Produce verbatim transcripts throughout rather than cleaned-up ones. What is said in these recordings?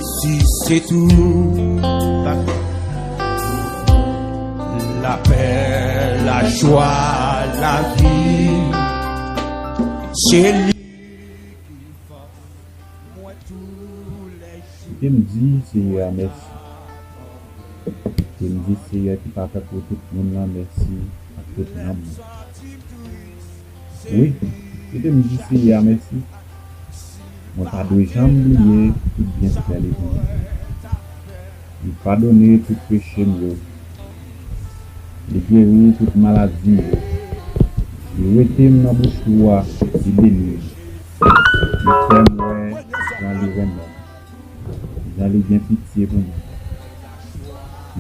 Si se tou, lapè, lajwa, lavi, se li. Kite m di Seyè a mèsi. Kite m di Seyè ki pa fè pou tout moun lan mèsi ak tout nanm mwen. Wi, kite m di Seyè a mèsi. Mwen pa dwe janm bliye tout byenfè li pou mwen. Li padone tout peche m yo. Li geri tout maladi m yo. Li rete m nan bouch ou a, li beni m. Li fè m wè jan li renmen m, jan li gen pitye pou mwen.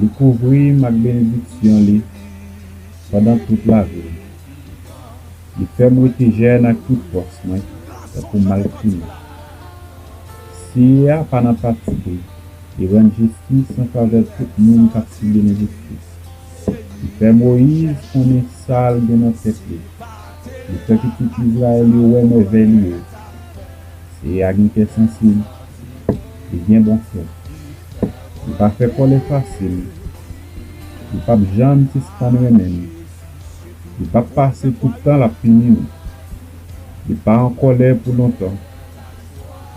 Li kouvri m ak benediksyon li pandan tout lavi m. Li fè m rete jèn ak tout fòs mwen, tankou malfini. Seyè a pa nan fatige, li rann jistis an favè tout moun k ap sibi lenjistis. Li fè Moyiz konnen sa l gen nan tèt li. Li fè pitit Izrayèl yo wè mèvèy li yo. Seyè a gen kè sansib, li gen bon kè. Li pa fè kòlè fasil. Li p ap janm sispann renmen nou. Li p ap pase tout tan l ap pini nou. Li pa an kòlè pou lontan.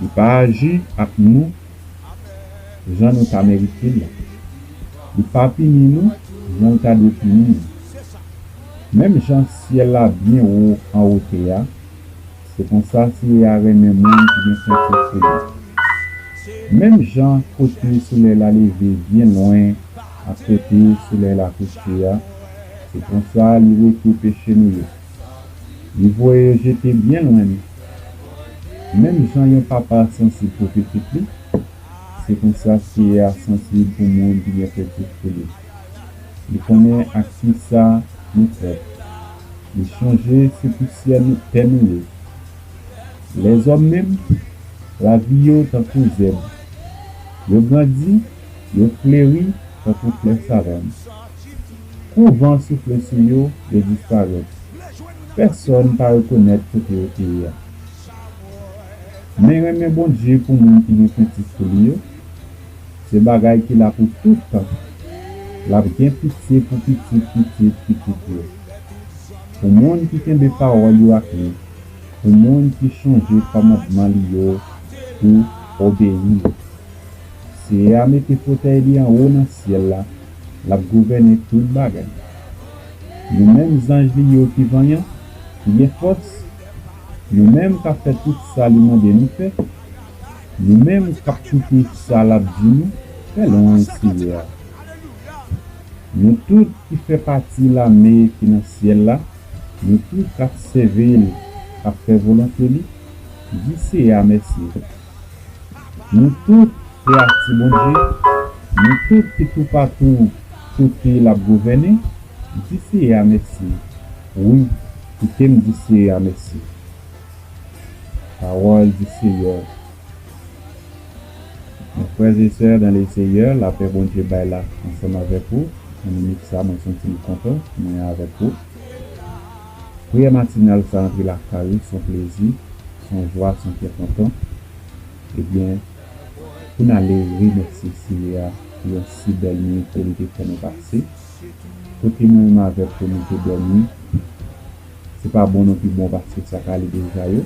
Li pa aji ak nou jan nou ta merite l la. Li pa pini nou jan l ta dwe pini nou. Menm jan syèl la byen wo anwo tè a, se konsa Seyè a renmen moun ki gen krentif pou li. Menm jan kote solèy la leve byen lwen ak kote solèy la kouche a, se konsa li rete peche nou yo. Li voye yo jete byen lwen nou. Menm jan yon papa sansib pou pitit li, se konsa Seyè a sansib pou moun ki gen krentif pou li. Li konnen ak kisa nou fèt. Li chonje se pousyè nou, tè nou ye. Lèzòm menm, lavi yo tankou zèb. Yo grandi, yo fleri tankou flè savann. Kou van soufle sou yo, yo disparèt. Pèsonn pa rekonèt kote yo te ye a. Men renmen Bondye pou moun ki gen krentif pou li yo, se bagay ki la pou tout tan. L ap gen pitye pou pitit pitit pitit yo. Pou moun ki kenbe pawòl yo ak li, pou moun ki chonje kòmandman li yo pou obeyi yo. Seyè a mete fotèy li anwo nan syèl la, l ap gouvène tout bagay. Nou menm zanj li yo ki vanyan, ki gen fòs, nou menm k ap fè tout sa li mande nou fè, nou menm k ap koute sa l ap di nou, fè lwanj Seyè a. Nou tout ki fè pati lame ki nan syèl la, nou tout k ap sèvi l, k ap fè volonte li, di Seyè a mèsi. Nou tout kreyati Bondye, nou tout ki toupatou kote l ap gouvène, di Seyè a mèsi. Wi, kite m di Seyè a mèsi. Pawòl di Seyè. Mes frères et sœurs dans le Seigneur, lapè Bondye bay la ansanm avèk ou. Nan minit sa, mwen santi m kontan, mwen avèk ou. Priyè matinal sa antre lakay ou, se yon plezi, se yon jwa, se yon kè kontan. Ebyen, pou n ale remèsye Seyè a pou yon si bèl nwit ke li te fè nou pase. Kote mwen menm avèk ou nou te dòmi, se pa bon nou pi bon pase sa k ale deja yo.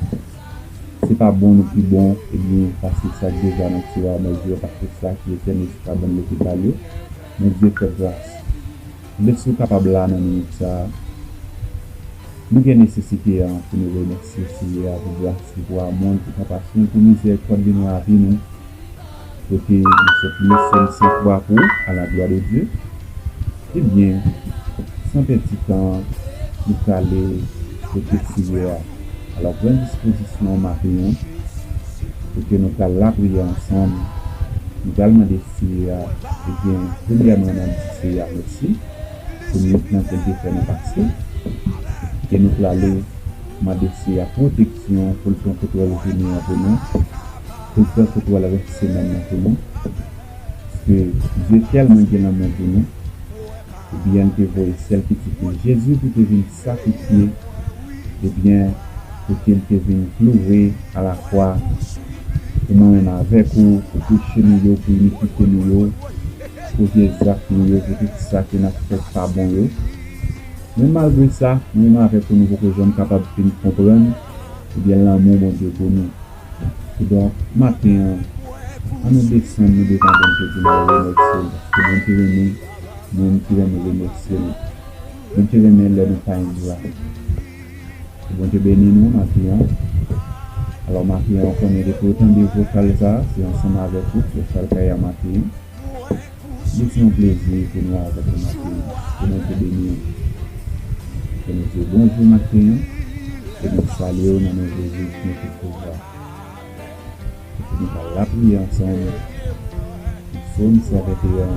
Se pa bon nou pi bon, ebyen, pase sa k deja nan tiwa mèz yo, pase sa ki etènèl sou kabann lekrital yo. Men Dye fè gras. Lè si w kapab la nan minit sa a, nou gen nesesite an pou nou remèsye Seyè a pou gras li, pou amou l, pou konpasyon l, pou mizèrikòd li nan lavi nou. Kote nou sot li, se yon senk bwa pou à la gloire de Dieu. Ebyen, san pèdi tan, nou prale kote Seyè a. Alò, pran dispozisyon w maten an, kote nou pral lapriyè ansanm. Nou pral mande Seyè a, ebyen, premyèman, n ap di Seyè a mèsi pou nwit lan ke l te fè nou pase. E nou prale mande Seyè a pwoteksyon pou l pran kontwòl jounen an pou nou, pou l pran kontwòl rès semèn nan pou nou. Paske Dye tèlman gen lanmou pou nou, ebyen, l te voye sèl pitit li, Jezi, pou te vin sakrifye, ebyen, pou ke l te vin kloure a la kwa, Mwen menm avèk ou, pou peche nou yo, pou inipite nou yo, pou vye zak nou yo, pou tout sa ke n ap fè k pa bon yo. Men malgre sa, mwen menm avèk ou, nou poko janm kapab fin konprann, ebyen, lanmou Bondye pou nou. Kidonk, maten an, ann nou desann nou devan Bondye pou nou remèsye l, paske Bondye renmen moun ki renmen remèsye li. Bondye renmen lè nou pa engra. Ke Bondye beni nou maten an. Alò, maten an, ou konnen depi w tande vokal sa, se ansanm avèk ou, se Vokal Kaya maten an. Li se yon plezi pou nou avèk ou maten an. Ke Bondye beni w. Ke nou di w bonjou maten an. Ke nou salye w nan non Jezi ki gen tout pouvwa. Epi nou pral lapriyè ansanm. Sòm san venteyen.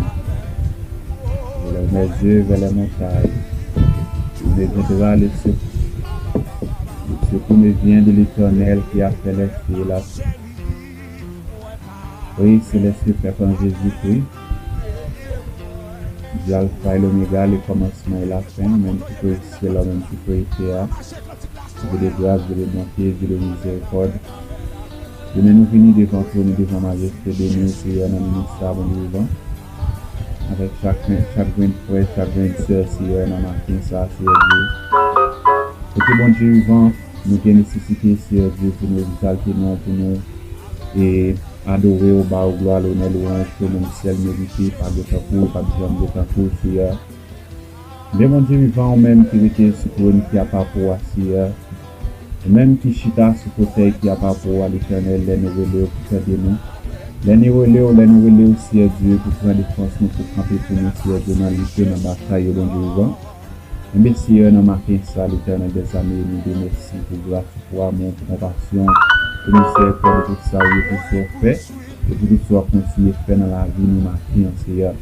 Je lève mes yeux vers les montagnes. D'où me viendra le secours? Le secours me vient de l'Éternel qui a fait les cieux et la terre. Wi, se lè se fèt an Jezikri. Li di Alfa e Lomega, le kòmansman e lafen, ou menm ki kreye syèl la, ou menm ki kreye tè a. Dieu de grâce, Dieu de bonté, Dieu de miséricorde. Demen nou vini devan twòn ou, devan majeste beni w, Seyè, nan minit sa, Bondye vivan. Avèk chak, chak grenn frè, chak grenn sè, Seyè, nan maten sa, Seyè Dye. Kote Bondye vivan, nou gen nesesite, Seyè Dye, pou nou egzalte non, pou nou e adore w, ba w glwa, lonè, lwanj ke ou menm sèl merite, pa gen tankou w, p ap janm gen tankou w, Seyè. Men Bondye vivan, ou menm ki rete sou twòn ki apa pou w a, Seyè. Ou menm ki chita sou fotèy ki apa pou w a, Letènèl, lè nou rele w pou tande nou. Lè nou rele w, lè nou rele w, Seyè Dye, pou pran defans nou, pou kanpe pou nou, Seyè Dye, nan lit yo, nan batay yo, Bondye vivan. Enben, Seyè, nan maten sa, Letènèl dèzame, nou di w mèsi pou gras ou, pou amou w, pou konpasyon w, pou mizèrikòd ou, pou sa w ye, pou sa w fè, e pou tout sa w ap kontinye fè nan lavi nou maten an, Seyè.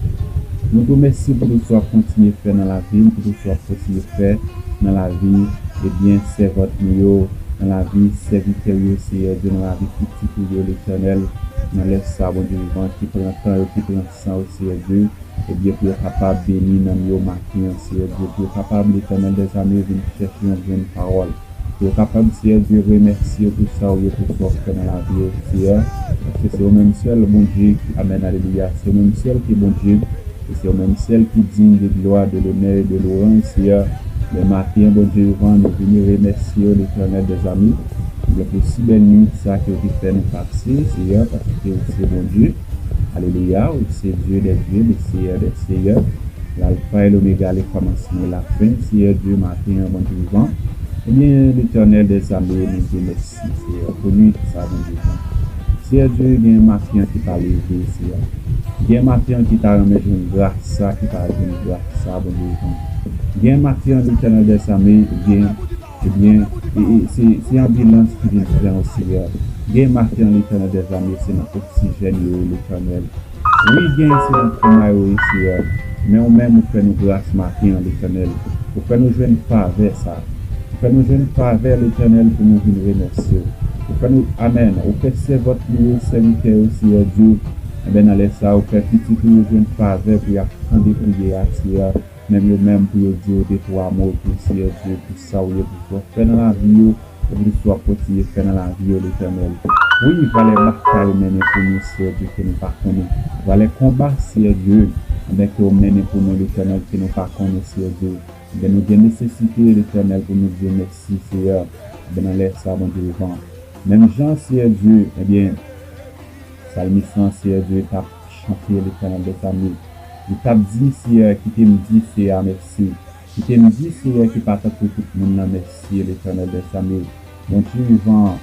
Nou di w mèsi pou tout sa w ap kontinye fè nan lavi m, pou tout sa w ap kontinye fè nan lavi, ebyen, sèvant nou yo, nan lavi sèvitè w yo, Seyè Dye, nan lavi pitit ou yo, Letènèl, nan lè sa, Bondye vivan, ki pran tan yo, ki pran san yo, Seyè Dye, ebyen, pou yo kapab beni nanm yo maten an, Seyè Dye, pou yo kapab, Letènèl dèzame, vin chèche yon grenn pawòl. Pou yo kapab, Seyè Dye, remèsye w pou sa w ye, pou sa w fè nan lavi yo, Seyè. Paske se ou menm sèl Bondye ki, amèn, alelouya, se ou menm sèl ki Bondye, e se ou menm sèl ki diy de glwa, de lonè e de lwanj, Seyè. Men maten an, Bondye vivan, nou vini remèsye w, Letènèl dèzame, ebyen, pou si bèl nwit sa ke w te fè nou pase, Seyè, paske w se Bondye. Alelouya, ou se Dye dè dye, le Seyè dè seyè, Lalfa e Lomega, le kòmansman e lafen, Seyè Dye, maten an, Bondye vivan. Ebyen, Letènèl dèzame, nou di w mèsi, Seyè, pou nwit sa, Bondye vivan. Seyè Dye, gen maten an ki pa leve, Seyè. Gen maten an ki ta renmen jwenn gras sa, ki pa jwenn gras sa, Bondye vivan. Gen maten an, Letènèl dèzame, gen Ebyen, e, e, se, se anbilans ki vin pran w, Seyè. Gen maten an, Letènèl dèzame, se nan oksijèn yo ye, Letènèl. Wi, gen se nan koma yo ye, Seyè. Men ou menm, ou fè nou gras maten an, Letènèl. Ou fè nou jwenn favè sa. Ou fè nou jwenn favè, Letènèl, pou nou vin remèsye w. Ou fè nou, amèn, ou fè sèvant nou yo, sèvitè yo, Seyè Dye. Enben, nan lè sa a, ou fè pitit ou yo jwenn favè pou y ap tande priyè a, Seyè. Menm yo menm pou yo di w de twa mo tou, Seyè Dye, pou sa w ye, pou sa w fè nan lavi yo, e pou sa w ap kontinye fè nan lavi yo, Letènèl. Wi, valè batay ou mennen pou nou, Seyè Dye, ke nou pa konnen. Valè konba, Seyè Dye, anben ke ou mennen pou nou, Letènèl, ke nou pa konnen, Seyè Dye. Anben nou gen nesesite, Letènèl, pou nou di w mèsi, Seyè. Anben nan lè sa, Bondye vivan. Menm jan, Seyè Dye, ebyen, salmis lan, Seyè Dye, t ap chante Letènèl dèzame. Li t ap di, Seyè, kite m di Seyè a mèsi. Kite m di Seyè ki pa tankou tout moun nan mèsi, Letènèl dèzame. Bondye vivan,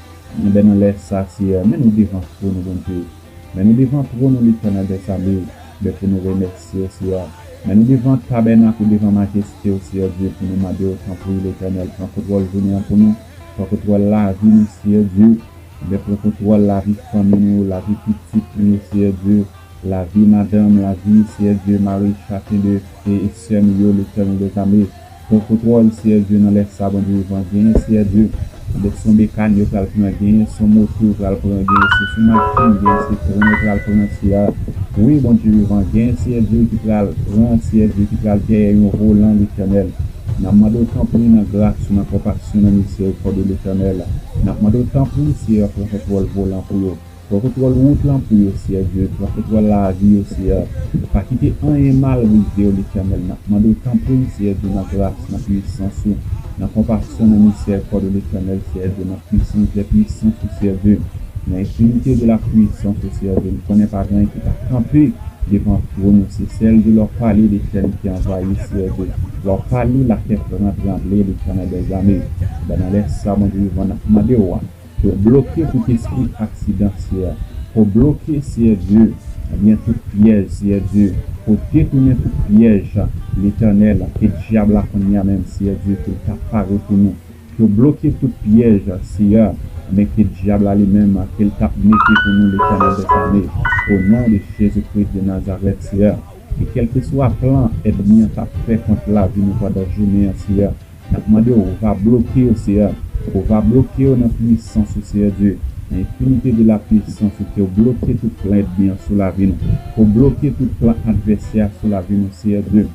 enben nan lè sa, Seyè, men nou devan twòn ou, Bondye. Men nou devan twòn ou, Letènèl dèzame, men pou nou remèsye w, Seyè. Men nou devan tabènak ou, devan majeste w, Seyè Dye, pou nou mande w, tanpri, Letènèl, pran kontwòl jounen an pou nou, pran kontwòl lavi nou, Seyè Dye. Ebyen, pran kontwòl lavi fanmi nou, lavi pitit nou, Seyè Dye, lavi madanm, lavi, Seyè Dye, mari chaken de e, e sè nou yo, Letènèl dèzame. Pran kontwòl, Seyè Dye, nan lè sa, Bondye vivan, genyen, Seyè Dye, ebyen, se yon mekanik yo pral pran, genyen se yon moto yo pral pran, genyen se sou machin, genyen se tren yo pral pran, Seyè. Wi, Bondye vivan, genyen, Seyè Dye, ki pral pran, Seyè Dye, ki pral dèyè yon volan, Letènèl. N ap mande w, tanpri, nan gras ou, nan konpasyon, nan mizèrikòd ou, Letènèl. N ap mande w, tanpri, Seyè, pran kontwòl volan pou yo. Pran kontwòl wout lan pou yo, Seyè Dye. Pran kontwòl lavi yo, Seyè. Pa kite anyen mal rive yo, Letènèl. N ap mande w, tanpri, Seyè Dye, nan gras, nan pwisans ou, nan konpasyon, nan mizèrikòd ou, Letènèl, Seyè Dye, nan pwisans dè pwisans ou, Seyè Dye, nan enfinite de la pwisans ou, Seyè Dye. Nou konnen pa gen anyen ki ka kanpe devan twòn ou. Se sèl de lè w pale, Letènèl, ki anvayi, Seyè Dye. Lè w pale, latè pran tranble, Letènèl dèzame. Enben, nan lè sa, Bondye vivan, n ap mande w, ke w bloke tout espri aksidan, Seyè. Ke w bloke, Seyè Dye, ebyen, tout pyèj, Seyè Dye. Ke w detounen tout pyèj, Letènèl, ke dyab la kounye a menm, Seyè Dye, ke l ta pare pou nou. Ke w bloke tout pyèj, Seyè, men ke dyab la li menm, ke l t ap mete pou nou, Letènèl dèzame. O non de Jezi Kris de Nazarèt, Seyè. E kèlkeswa plan ènmi an t ap fè kont lavi nou pandan jounen an, Seyè, n ap mande w, ou va bloke yo, Seyè. Ou va bloke yo nan pwisans ou, Seyè Dye. Nan enfinite de la pwisans ou, ke w bloke tout plan ènmi an sou lavi nou. Ke w bloke tout plan advèsè a sou lavi nou, Seyè Dye.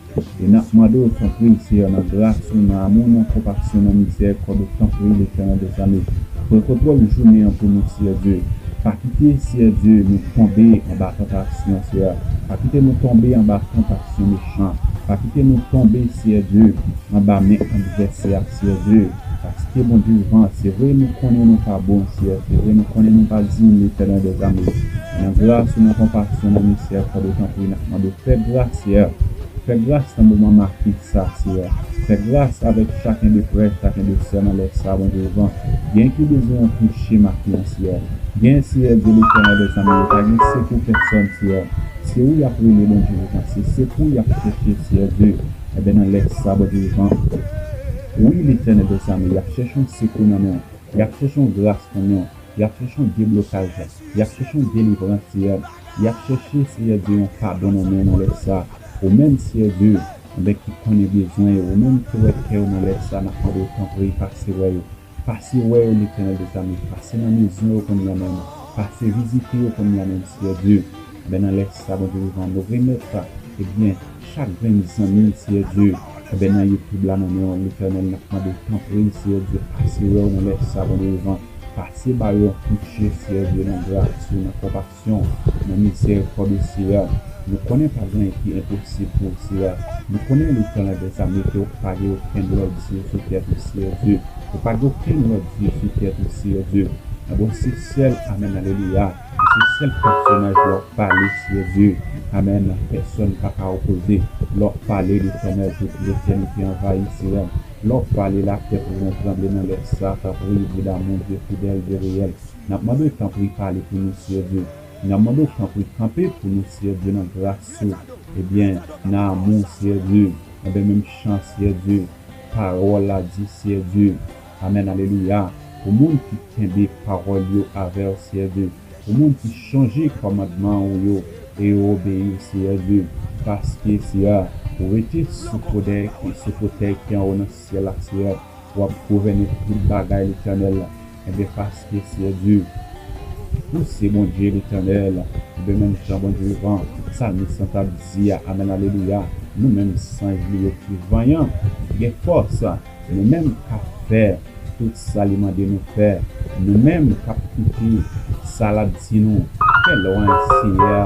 E n ap mande w, tanpri, Seyè, nan gras ou, nan amou, nan konpasyon, nan mizèrikòd ou, tanpri, Letènèl dèzame. Pran kontwòl jounen an pou nou, Seyè Dye. Pa kite, Seyè Dye, nou tonbe anba tantasyon, Seyè. Pa kite nou tonbe anba tantasyon mechan. Pa kite nou tonbe, Seyè Dye, anba men advèsè a, Seyè Dye. Paske, Bondye vivan, se vre nou konnen nou pa bon, Seyè. Se vre nou konnen nou pa diy, Letènèl dèzame. Nan gras ou, nan konpasyon, nan mizèrikòd ou, tanpri, n ap mande w fè gras, Seyè. Fè gras nan moman makik sa, Seyè. Fè gras avèk chaken de frè, chaken de sè nan lè sa, Bondye vivan. Gen ki bezwen yon touche maten an, Seyè. Gen, Seyè Dye, Letènèl dèzame, yo pa gen sekou pèsòn, Seyè. Se ou y ap rele, Bondye vivan. Se sekou y ap chèche, Seyè Dye. Enben, nan lè sa, Bondye vivan. Wi, Letènèl dèzame, y ap chèche yon sekou nan men w. Y ap chèche yon gras nan men w. Y ap chèche yon deblokaj. Y ap chèche yon delivrans, Seyè. Y ap chèche, Seyè Dye, yon padon nan men w nan lè sa. Ou menm, Seyè Dye, enben, ki konnen bezwen yo. Ou menm ki wè kè yo nan lè sa, n ap mande w, tanpri, pase wè yo. Pase wè yo, Letènèl dèzame. Pase nan mezon yo kounye a menm. Pase vizite yo kounye a menm, Seyè Dye. Enben, nan lè sa, Bondye vivan, nou remèt, ebyen, chak grenn zanmi, Seyè Dye, enben, nan YouTube la, nan men w, Letènèl, n ap mande w, tanpri, Seyè Dye, pase wè yo nan lè sa, Bondye vivan. Pase ba yo yon kout je, Seyè Dye, nan gras ou, nan konpasyon, nan mizèrikòd ou, Seyè. Nou konnen pa gen anyen ki enposib pou ou, Seyè. Nou konnen, Letènèl dèzame, ke w pa gen okenn lòd di w sou tèt ou, Seyè Dye. Ou pa gen okenn lòd di w sou tèt ou, Seyè Dye. Enben, se sèl, amèn, alelouya. Se sèl pèsonaj lè w pale, Seyè Dye. Amèn. Pèsòn pa ka opoze. Lè w pale, Letènèl, tout letènite anvayi, Seyè. Lè w pale, latè pou yon tranble nan lè sa, tanpri, Dye damou, Dye fidèl, Dye reyèl. N ap mande w, tanpri, pale pou nou, Seyè Dye. N ap mande w, tanpri, kanpe pou nou, Seyè Dye, nan gras ou. Ebyen, nan amou, Seyè Dye. Enben, menm jan, Seyè Dye, pawòl la di, Seyè Dye. Amèn, alelouya. Pou moun ki kenbe pawòl yo avè w, Seyè Dye. Pou moun ki chonje kòmandman ou yo e yo obeyi w, Seyè Dye. Paske, Seyè, ou rete sou fotèy ki, sou fotèy ki anwo nan syèl la, Seyè. W ap gouvène tout bagay, Letènèl. Enben, paske, Seyè Dye, ou se Bondye, Letènèl. Enben, menm jan Bondye vivan, salmis lan t ap di a, amèn, alelouya. Nou menm, zanj li yo ki vanyan, ki gen fòs, nou menm k ap fè tout sa li mande nou fè. Nou menm k ap koute sa l ap di nou. Fè lwanj Seyè a.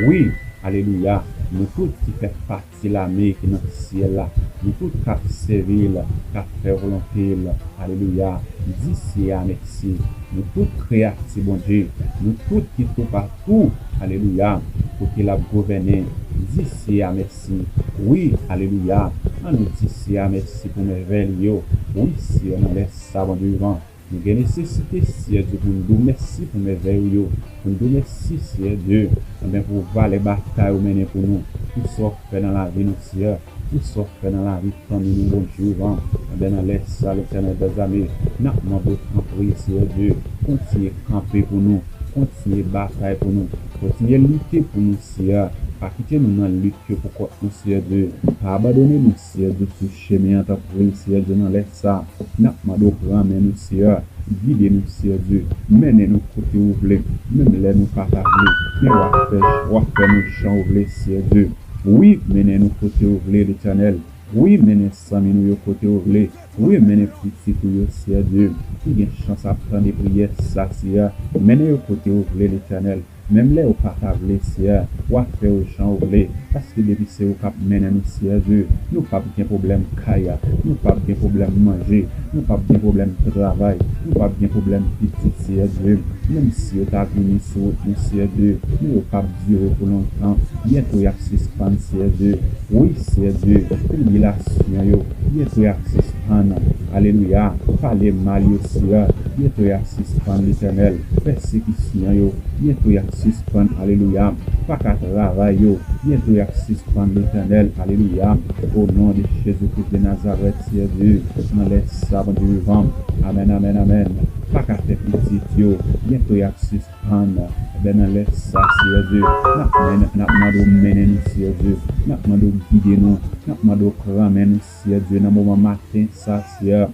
Wi, alelouya. Nou tout ki fè pati lame ki nan syèl la. Nou tout k ap sèvi l, k ap fè volonte l. Alelouya. Di Seyè a mèsi. Nou tout kreyati Bondye. Nou tout ki toupatou. Alelouya. Kote l ap gouvène. Di Seyè a mèsi. Wi, alelouya. Ann nou di Seyè a mèsi pou mèvèy li yo. Wi, Seyè, nan lè sa, Bondye vivan. Nou gen nesesite, Seyè Dye, pou n di w mèsi pou mèvèy ou yo. Pou n di w mèsi, Seyè Dye, enben, pou valè batay ou mennen pou nou. Pou sa w fè nan lavi nou, Seyè. Pou sa w fè nan lavi fanmi nou, Bondye vivan. Enben, nan lè sa, Letènèl dèzame, n ap mande w, tanpri, Seyè Dye, kontinye kanpe pou nou. Kontinye batay pou nou. Kontinye lite pou nou, Seyè. Pa kite nou nan lit yo pou kont nou, Seyè Dye. Pa abandone nou, Seyè Dye, sou chemen an, tanpri, Seyè Dye, nan lè sa. N ap mande w pran men nou, Seyè. Gide nou, Seyè Dye. Mennen nou kote ou vle, menm lè nou pa ta vle. Men w ap fè, w ap fè nou jan ou vle, Seyè Dye. Wi, mennen nou kote ou vle, Letènèl. Wi, mennen zanmi nou yo kote w vle. Wi, mennen pitit ou yo, Seyè Dye, ki gen chans ap tande priyè sa, Seyè. Mennen yo kote w vle, Letènèl. Menm lè yo pa ta vle, Seyè, w ap fè yo jan w vle. Paske depi se ou k ap mennen nou, Seyè Dye, nou p ap gen pwoblèm kay, nou p ap gen pwoblèm manje, nou p ap gen pwoblèm travay, nou p ap gen pwoblèm pitit, Seyè Dye. Menm si yo ta vini sou wout nou, Seyè Dye, men yo p ap dire pou lontan. Byento y ap sispann, Seyè Dye. Wi, Seyè Dye, tribilasyon yo, byento y ap sispann. Alelouya. Pale mal yo, Seyè, byento y ap sispann, Letènèl. Pèsekisyon yo, byento y ap sispann. Alelouya. Paka travay yo, byento y ap sispann, Letènèl. Alelouya. O non de Jezi Kris de Nazarèt, Seyè Dye, nan lè sa, Bondye vivan. Amèn, amèn, amèn. Paka fè pitit yo, byento y ap sispann. Ebyen, nan lè sa, Seyè Dye, n ap men-, n ap mande w mennen nou, Seyè Dye. N ap mande w gide nou. N ap mande w pran men nou, Seyè Dye, nan moman maten sa, Seyè.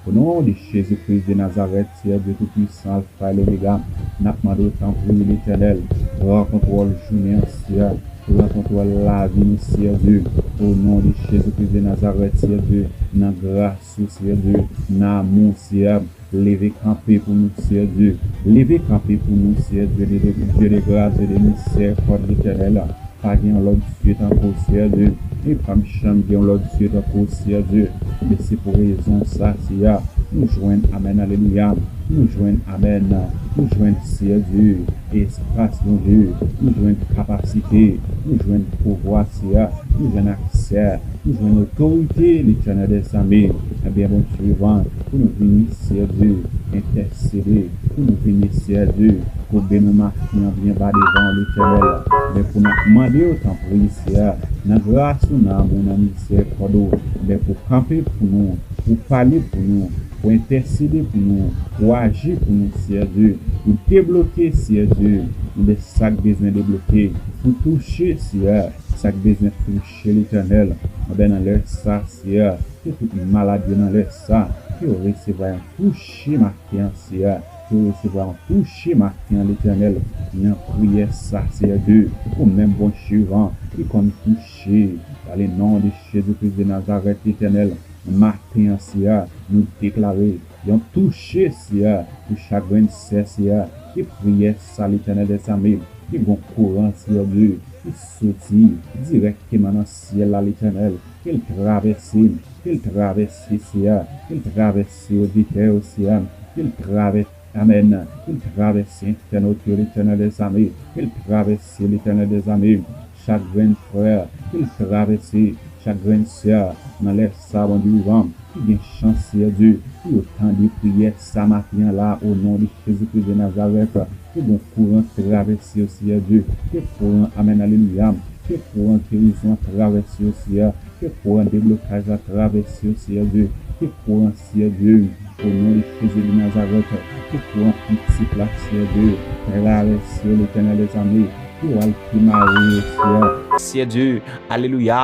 O non de Jezi Kris de Nazarèt, Seyè Dye Toupisan, Alfa e Lomega, n ap mande w, tanpri, Letènèl, pran kontwòl jounen an, Seyè. Pran kontwòl lavi nou, Seyè Dye. O non de Jezi Kris de Nazarèt, Seyè Dye, nan gras ou, Seyè Dye, nan amou, Seyè. Leve kanpe pou nou, Seyè Dye. Leve kanpe pou nou, Seyè Dye, Dye de, Dye de gras, Dye de misèrikòd, Letènèl. Pa gen yon lòt Dye tankou w, Seyè Dye. E pa p janm gen yon lòt Dye tankou w, Seyè Dye. Men se pou rezon sa, Seyè, nou jwenn amèn, alelouya. Nou jwenn amèn. Nou jwenn, Seyè Dye, espas, Bondye. Nou jwenn kapasite. Nou jwenn pouvwa, Seyè. Nou jwenn aksè. Nou jwenn otorite, Letènèl dèzame. Ebyen, Bondye vivan, pou nou vini, Seyè Dye, entèsede, pou nou vini, Seyè Dye, koube nou maten an byen ba devan w, Letènèl. Men pou n ap mande w, tanpri, Seyè, nan gras ou, nan amou, nan mizèrikòd ou, men pou kanpe pou nou, pou pale pou nou, pou entèsede pou nou, pou aji pou nou, Seyè Dye, pou debloke, Seyè Dye, men sa k bezwen debloke, pou touche, Seyè, sa k bezwen touche, Letènèl. Anben, nan lè sa, Seyè, ke tout malad yo nan lè sa, ke yo resevwa yon touche maten an, Seyè, ke yo resevwa yon touche maten an, Letènèl, nan priyè sa, Seyè Dye, ou menm Bondye vivan, ki konn touche, dans le nom de Jésus-Christ de Nazareth, Letènèl, maten an, Seyè, nou deklare yon touche, Seyè, pou chak grenn sè, Seyè, ke priyè sa, Letènèl dèzame, ke gon kouran, Seyè Dye, ki soti dirèkteman nan syèl la, Letènèl, ke l travèse, ke l travèse, Seyè, ke l travèse oditè yo, Seyè, ke l travèse, amèn, ke l travèse entènot yo, Letènèl dèzame, ke l travèse, Letènèl dèzame, chak grenn frè, ke l travèse chak grenn sè nan lè sa, Bondye vivan, ki gen chans, Seyè Dye, pou yo tande priyè sa maten an la, o non de Jezi Kris de Nazarèt, ke gon kouran travèse yo, Seyè Dye, ke kouran, amèn, alelouya, ke kouran gerizon an travèse yo, Seyè, ke kouran deblokaj la travèse yo, Seyè Dye, ke kouran, Seyè Dye, o non de Jezi de Nazarèt, ke kouran pitit la, Seyè Dye, travèse yo, Letènèl dèzame, ke w al pi mare yo, Seyè. Seyè Dye, alelouya,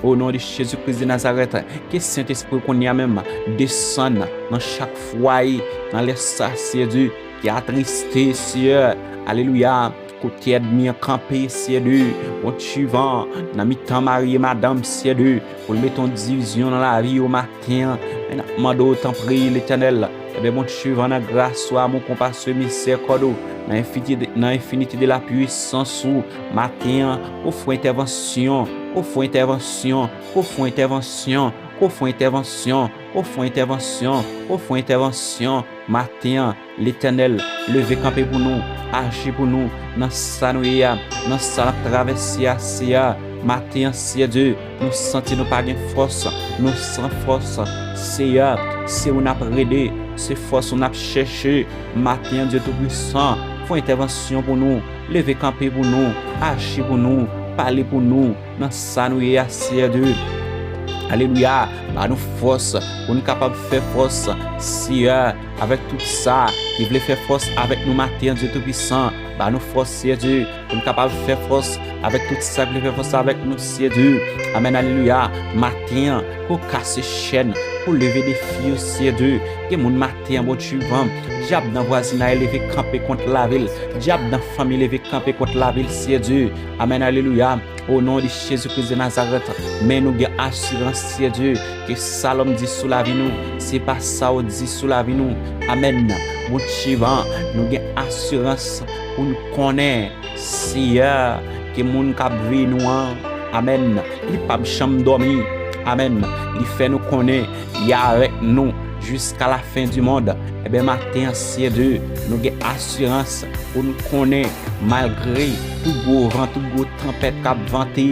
o non de Jezi Kris de Nazarèt, ke Sentespri w kounye a menm desann nan chak fwaye, nan lè sa, Seyè Dye, ki atriste, Seyè, alelouya, kote ènmi an kanpe, Seyè Dye, Bondye vivan, nan mitan mari e madanm, Seyè Dye, pou l mete yon divizyon nan lavi yo maten an. Men n ap mande w, tanpri, Letènèl, ebyen, Bondye vivan, nan gras ou, amou, konpasyon, mizèrikòd ou, nan enfini-, nan enfinite de la pwisans ou, maten an, ofri entèvansyon, ofri entèvansyon, ofri entèvansyon, ofri entèvansyon, ofri entèvansyon, ofri entèvansyon, maten an, Letènèl, leve kanpe pou nou, aji pou nou, nan sa nou ye a, nan sa n ap travèse a, Seyè. Maten an, Seyè Dye, nou santi nou pa gen fòs, nou san fòs. Seyè, se ou n ap rele, se fòs ou n ap chèche. Maten an, Dye Toupisan, fè entèvansyon pou nou, leve kanpe pou nou, aji pou nou, pale pou nou, nan sa nou ye a, Seyè Dye. Alelouya, ba nou fòs pou nou kapab fè fòs, Seyè, avèk tout sa ki vle fè fòs avèk nou maten an, Dye Toupisan. Ba nou fòs, Seyè Dye, pou n kapab fè fòs avèk tout sa k vle fè fòs avèk nou, Seyè Dye. Amèn, alelouya. Maten an, pou kase chèn, pou leve defi yo, Seyè Dye. Gen moun maten an, Bondye vivan, dyab nan vwazinay leve kanpe kont lavi l, dyab nan fanmi leve kanpe kont lavi l, Seyè Dye. Amèn, alelouya. O non de Jezi Kris de Nazarèt, men nou gen asirans, Seyè Dye, ke sa lòm di sou lavi nou, se pa sa w di sou lavi nou. Amèn. Bondye vivan, nou gen asirans pou n konnen, Seyè, ke moun k ap veye nou an, amèn, li p ap janm dòmi. Amèn. Li fè nou konnen li avèk nou jiska lafen di mond. Ebyen, maten an, Seyè Dye, nou gen asirans pou n konnen, malgre tout gwo van, tout gwo tanpèt k ap vante,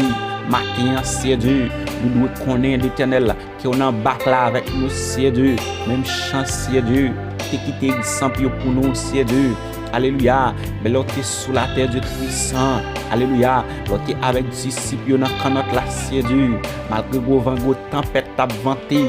maten an, Seyè Dye, nou dwe konnen, Letènèl, ke w nan bak la avèk nou, Seyè Dye. Menm jan, Seyè Dye, te kite egzanp yo pou nou, Seyè Dye. Alelouya. Men lè w te sou latè, Dye Toupisan. Alelouya. Lè w te avèk disip yo nan kannòt la, Seyè Dye. Malgre gwo van, gwo tanpèt t ap vante,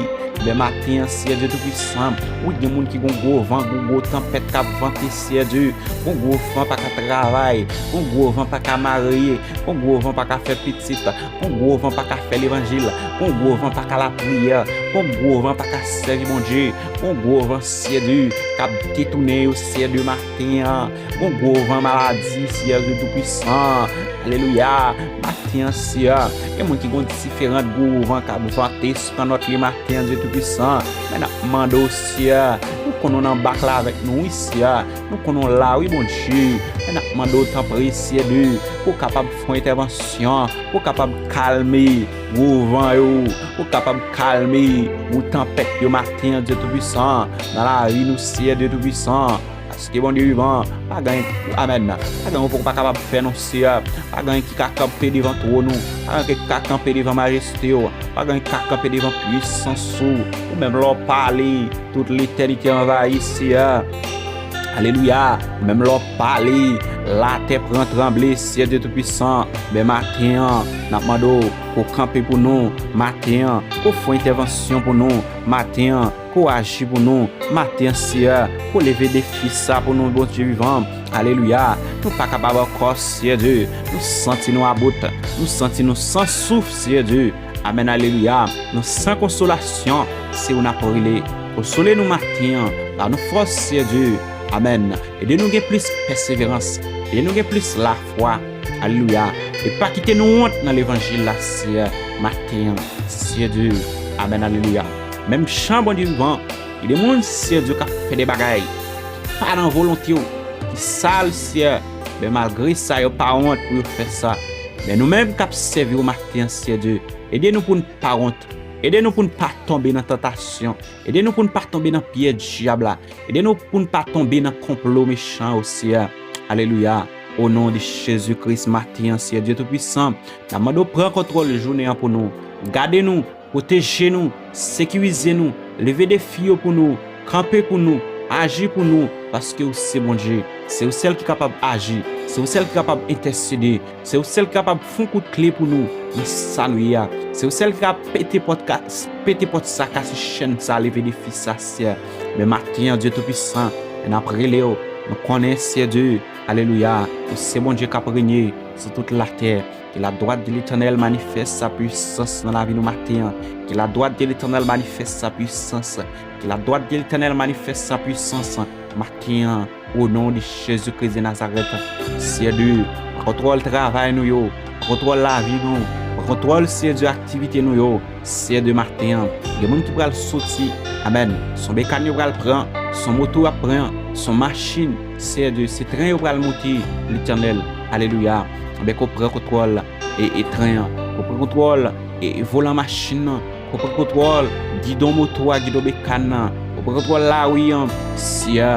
men maten an, Seyè Dye Toupisan, wi, gen moun ki gon gwo van, gon gwo tanpèt k ap vante, Seyè Dye. Gon gwo van pa ka travay, gon gwo van pa ka marye, gon gwo van pa ka fè pitit, gon gwo van pa ka fè levanjil, gon gwo van pa ka lapriyè, gon gwo van pa ka sèvi Bondye, gon gwo van, Seyè Dye, k ap detounen yo, Seyè Dye, maten an. Gon gwo van maladi, Seyè Dye Toupisan. Alelouya. Maten an, Seyè, gen moun ki gon diferan gwo van k ap vante sou kannòt li maten an, Dye Toupisan. Men n ap mande w, Seyè, nou konnen w nan bak la avèk nou, wi, Seyè. Nou konnen w la, wi, Bondye. Men n ap mande w, tanpri, Seyè Dye, pou w kapab fè yon entèvansyon, pou w kapab kalme gwo van yo, pou w kapab kalme gwo tanpèt yo maten an, Dye Toupisan, nan lavi nou, Seyè Dye Toupisan. Paske Bondye vivan, pa gen, amèn, pa gen anyen w pa kapab fè non, Seyè. Pa gen anyen ki ka kanpe devan twòn ou, pa gen anyen ki ka kanpe devan majeste w, pa gen anyen ki ka kanpe devan pwisans ou. Ou menm lè w pale, tout letènite anvayi, Seyè. Alelouya. Ou menm lè w pale, latè pran tranble, Seyè Dye Toupisan. Men maten an, n ap mande w pou w kanpe pou nou. Maten an, pou w fè entèvansyon pou nou. Maten an, pou w aji pou nou. Maten an, Seyè, pou w leve defi sa pou nou, Bondye vivan. Alelouya. Nou pa kapab ankò, Seyè Dye. Nou santi nou about. Nou santi nou san souf, Seyè Dye. Amèn, alelouya. Nou san konsolasyon. Se ou n ap rele. Konsole nou maten an. Ba nou fòs, Seyè Dye. Amèn. Ede nou gen plis pèseverans. Ede nou gen plis lafwa. Alelouya. E pa kite nou wont nan levanjil la, Seyè, maten an, Seyè Dye. Amèn, alelouya. Menm jan, Bondye vivan, gen de moun, Seyè Dye, k ap fè de bagay ki pa nan volonte w, ki sal, Seyè. Men malgre sa, yo pa wont pou yo fè sa. Men nou menm k ap sèvi w maten an, Seyè Dye, ede nou pou n pa wont. Ede nou pou n pa tonbe nan tantasyon. Ede nou pou n pa tonbe nan pyèj dyab la. Ede nou pou n pa tonbe nan konplo mechan yo, Seyè. Alelouya. O non de Jezi Kris, maten an, Seyè Dye Toupisan, n ap mande w pran kontwòl jounen an pou nou. Gade nou, pwoteje nou, sekirize nou, leve defi yo pou nou, kanpe pou nou, aji pou nou, paske ou se Bondye. Se ou sèl ki kapab aji, se ou sèl ki kapab entèsede, se ou sèl ki kapab fè yon kout kle pou nou nan sa nou ye a. Se ou sèl ki ka pete pòt ka, pete pòt sa, kase chèn sa, leve defi sa, Seyè. Men maten an, Dye Toupisan, n ap rele w. Nou konnen, Seyè Dye, alelouya, ou se Bondye k ap renye sou tout latè. Ke ladwat de Letènèl manifès sa pwisans nan lavi nou maten an. Ke ladwat de Letènèl manifès sa pwisans. Ke ladwat de Letènèl manifès sa pwisans maten an. O non de Jezi Kris de Nazarèt, Seyè Dye, pran kontwòl travay nou yo, pran kontwòl lavi nou, pran kontwòl, Seyè Dye, aktivite nou yo, Seyè Dye, maten an. Gen moun ki pral soti, amèn, se yon bekàn yo pral pran, se yon moto y ap pran, se yon machin, Seyè Dye, se tren yo pral monte, Letènèl, alelouya. Ebyen, ke w pran kontwòl e, e tren an, ke w pran kontwòl e, e volan machin nan, ke w pran kontwòl gidon moto a, gidon bekàn nan, ke w pran kontwòl lari an, Seyè.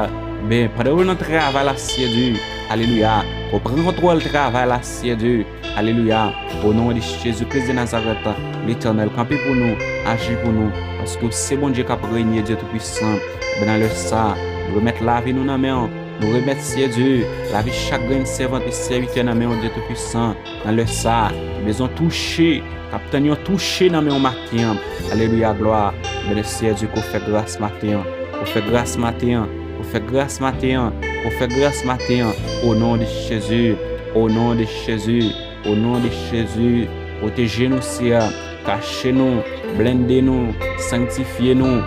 Ben, pandan yo nan travay la, Seyè Dye, alelouya, ke w pran kontwòl travay la, Seyè Dye, alelouya. O non de Jezi Kris de Nazarèt, Letènèl, kanpe pou nou, aji pou nou, paske w se Bondye k ap renye, Dye Toupisan. Ben, nan lè sa, nou remèt lavi nou nan men w, nou remèt, Seyè Dye, lavi chak grenn sèvant e sèvitè nan men w, Dye Toupisan. Nan lè sa a, ki bezwen touche, k ap tann yon touche nan men w maten an. Alelouya, glwa. Ebyen, Seyè Dye, ke w fè gras maten an. Ke w fè gras maten an. Ke w fè gras maten an. Ke w fè gras maten an. O non de Jezi. O non de Jezi, o non de Jezi, pwoteje nou, Seyè, kache nou, blende nou, sanktifye nou.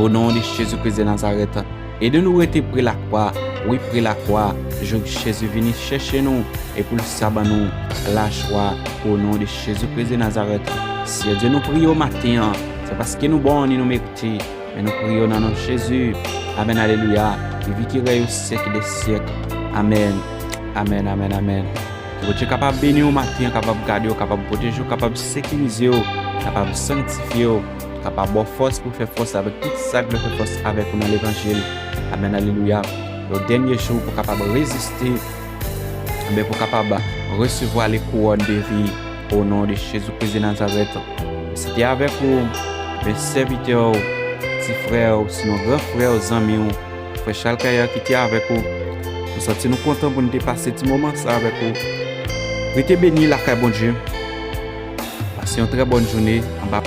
O non de Jezi Kris de Nazarèt, ede nou rete pre lakwa, wi, pre lakwa, jouk Jezi vini chèche nou, e pou l sa ban nou lajwa, o non de Jezi Kris de Nazarèt. Seyè Dye, nou priye w maten an, se paske nou bon ni nou merite, men nou priye w nan non Jezi. Amèn, alelouya. Ki viv, ki rèy o syèk dè syèk. Amèn. Amèn, amèn, amèn. Ke Bondye kapab beni w maten an, kapab gade w, kapab pwoteje w, kapab sekirize w, kapab sanktifye w, kapab ba w fòs pou fè fòs avèk tout sa k vle fè fòs avèk ou nan levanjil. Amèn, alelouya. Yo dènye jou pou kapab reziste, men pou kapab resevwa le kouwòn de vi o non de Jezi Kris de Nazarèt. Se te avèk ou, men sèvitè w, ti frè w, sinon gran frè w, zanmi w, frè Charles Caillard ki te avèk ou. Nou santi nou kontan pou nou te pase ti moman sa avèk ou. Rete beni lakay Bondye. Pase yon trè bòn jounen anba